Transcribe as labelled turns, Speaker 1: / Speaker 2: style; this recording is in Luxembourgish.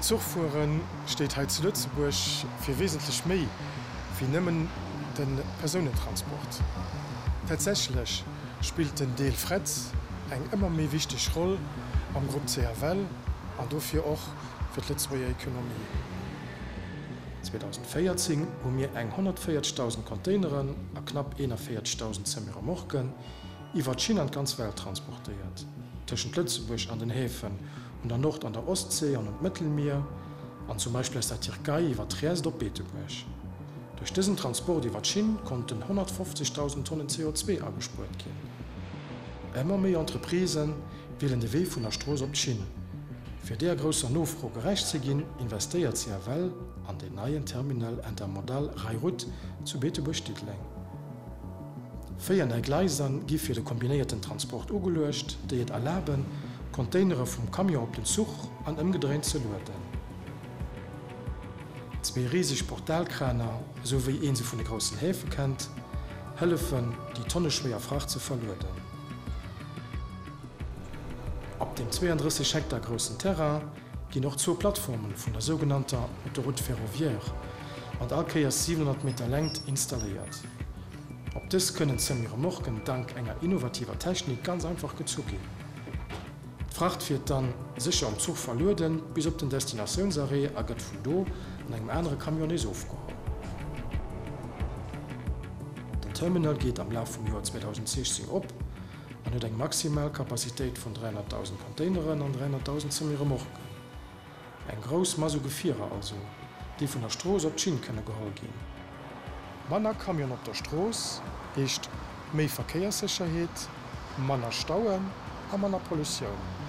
Speaker 1: Zuchfuere steet hei zu Lëtzebuerg fir wesentlech méi wéi nëmmen de Persounentransport. Tatsächlech spillt den Deel Fret eng ëmmer méi wichteg Roll am Grupp CFL an dofir och fir d'Lëtzebuerger Ekonomie. 2014 hu mir eng 140.000 Containeren a knapp 41.000 Semi-Remorquen iwwer d'Schinn an d'ganz Welt transportéiert, tëschent Lëtzebuerg an den Häfen un der Nord an der Ostsee an un d'Mëttelmier, an zum Beispill aus der Tierkei iwwer Triest op Beetebuerg. Duerch dësen Transport iwwer d'Schinn konnten 150.000 Tonnen CO2 agespuert ginn. Ëmmer méi Entreprisen wielen de Wee vun der Strooss op d'Schinn. Fir deeër grousser Nofro gerecht ze ginn, investéiert CFL an den neien Terminal Intermodal Rail-Route zu Beetebuerg-Diddeleng. 4 nei Gleiser gi fir de kombinéierten Transport ugeluecht, déi et erlaben, Containere vum Camion op den Zuch an ëmgedréint ze lueden. Zwee riseg Portalkraner, esou wéi een se vun de groussen Häfe kennt, hëllefen, déi tonneschwéier Fracht ze verlueden. Op deem 32 Hektar groussen Terrain ginn och zwou Plattforme vun der sougenannter Autoroute ferroviaire mat all Kéiers 700 Meter Längt installéiert. Op dës kënnen d'Semi-Remorquen dank enger innovativer Technik ganz einfach gezu ginn. D'Fracht fiert dann, sécher um Zuch verlueden, bis op den Destinatiounsarrêt a gëtt vun do an engem anere Camion nees ofgeholl. Den Terminal geet am Laf vum Joer 2016 op an huet eng maximal Capacitéit vun 300.000 Containeren an 300.000 Semi-Remorquen. Eng grouss Mass u Gefierer also, déi vun der Strooss op d'Schinn kënne geholl ginn. Manner Camion op der Strooss heescht méi Verkéierssécherheet, manner Stauen a manner Pollutioun.